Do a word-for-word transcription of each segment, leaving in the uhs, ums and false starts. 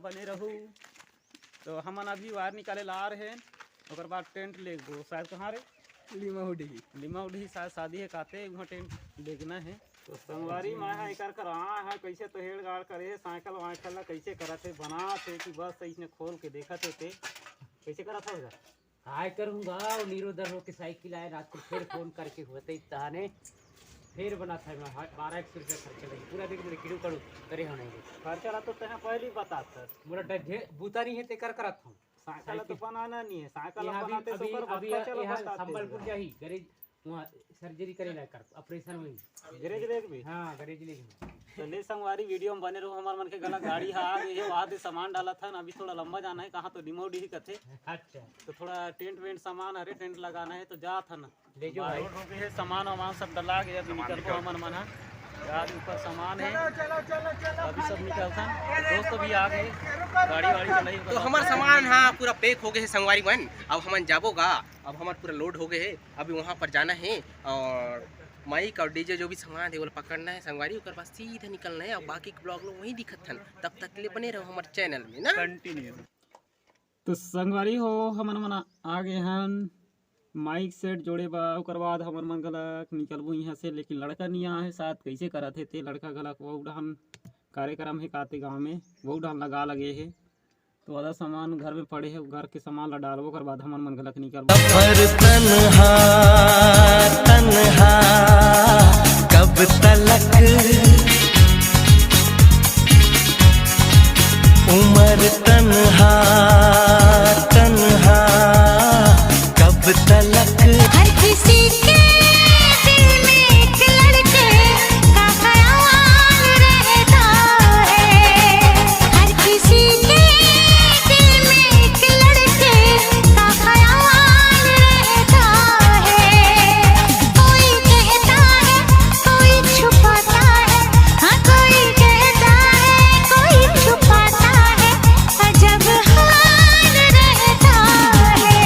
बने रहू। तो हमन अभी वायर निकाले ला आ रहे हैं, ओकर बाद टेंट लेगबो। शायद कहाँ रे? लिमा उड़ही। लिमा उड़ही शायद शादी है काते, वहाँ टेंट लेगना है। तो संगवारी मैं हा एकर कर आए हा, कैसे तो हेड़ गाड़ करे हे, साइकिल वाइकिल ला कैसे करत हे, बनात हे कि बस इसने खोल के देखत हे ते। कैसे करत हे? काय करूँगा, वो नीरो दर होके साइकिल आए, रात को फिर फोन करके हुआ ते तहाने फिर बनात हे। मैं हा-, बारह एक सौ रुपया खर्चा लगे, पूरा दिन में किड़ू कड़ू करे हो नहीं। खर्चा ला तो तैं पहले ही बतात हस। मोला डर झे-, बूता नहीं है, ते कर करत हूँ। साइकिल तो साइकिल। बनाना नहीं है, साइकिल यहाँ भी, बनाते तो अभी, कर अभी बच्चा यहाँ, चलो यहाँ बताते संबलपुर हैं। जाही, गैरेज, वहाँ सर्जरी करे ला कर, ऑपरेशन वही। गैरेज लेग भी? हाँ, गैरेज लेग भी। तो ले संगवारी, वीडियो में बने रहो, हमार मन के गला गाड़ी हा आ गई है, वहाँ दे सामान डालत हन, अभी थोड़ा लंबा जाना है, कहाँ तो डिमोडी ही कथे। अच्छा। तो थोड़ा टेंट वेंट सामान हरे, टेंट लगाना है, तो जात हन। ले जो भाई। लोड हो गए है, सामान वामान सब डला गया, अभी सामान निकलबो निकल। हमन मन हा। यार ऊपर सामान है, चलो, चलो, चलो, चलो, अभी सब निकलथन। दोस्त भी आ गए, गाड़ी वाड़ी तो नहीं तो हमार सामान हा पूरा पैक हो गए है संगवारी मन। अब हमन जाबो गा, अब हमार पूरा लोड हो गए है, अभी वहाँ पर जाना है और माइक और डीजे जो भी सामान है वो पकड़ना है संगवारी, ओकर बाद सीधा निकलना है। और बाकी के ब्लॉग लोग वहीं दिखत हन, तब तक के लिए बने रहो हमारे चैनल में ना। कंटिन्यू। तो संगवारी हो, हमन मन आ गए हन माइक सेट जोड़े बर, ओकर बाद हमन मन घलक निकलबो यहाँ से, लेकिन लड़का नहीं आए हे, शायद कैसे करत हे ते लड़का घलक, वो डहन कार्यक्रम हे काते गाँव में, वो डहन लगा लगे हे। तो आधा सामान घर में पड़े हे, घर के सामान ला डालबो, ओकर बाद हमन मन घलक निकलबो। सफर तन्हा, तन्हा, कब तलक? उम्र तन्हा, तन्हा, कब तलक? हर किसी के दिल में एक लड़के का ख्याल रहता है। हर किसी के दिल में एक लड़के का ख्याल रहता है। कोई कहता है, कोई छुपाता है, हाँ, कोई कहता है, कोई छुपाता है, अजब हाल रहता है।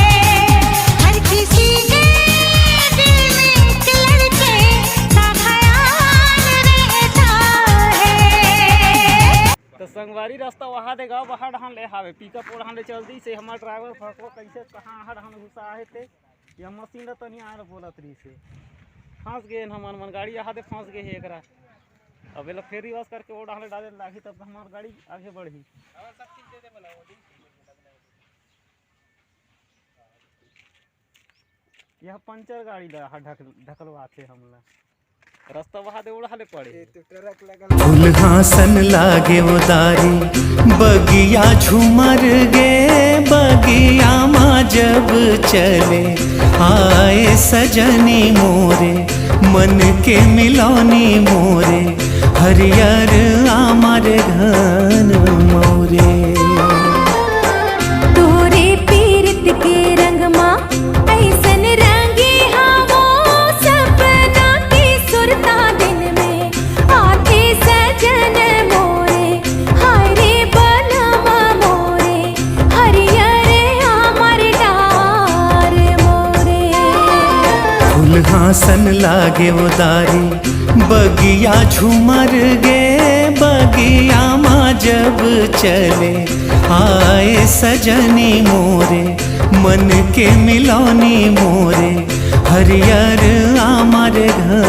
हर किसी के दिल में एक लड़के का ख्याल रहता है। तो संगवारी, रास्ता वहा दे गाँव, वहा डहान ले हावे, पिकअप ओ डहान ले चल दी से। हमार ड्राइवर फकवा कैसे कहाँ हर डहान घुसा है ते, या मशीन ला तनी आए ला बोलत रहिस हे। फंस गए हन हमन मन, गाड़ी यहाँ दे फंस गए हे एकरा। अब एला फेर रिवर्स करके ओ डहान ले डाले लागही, तब हमार गाड़ी आगे बढ़ही। यह पंचर गाड़ी ला हा ढक-, ढकलवाथे हमला। रास्ता वहा दे ओ डहान ले पड़े। फुलहा सन लागे वो दारी, बगिया झुमर गे, बगिया मा जब चले, आए सजनी मोरे, मन के मिलौनी मोरे, हरियर आमर घन मोरे। तोरे पीरत के रंग मा ऐसन रंगे हा वो सपना की सुरता दिन में आथे सजन मोरे, हाय रे बलमा मोरे, हरियर आमर डार मोरे। फुलहा सन लागे वो दारी, बगिया झुमर गे, बगिया मा जब चले, आए सजनी मोरे, मन के मिलौनी मोरे, हरियर आमर घर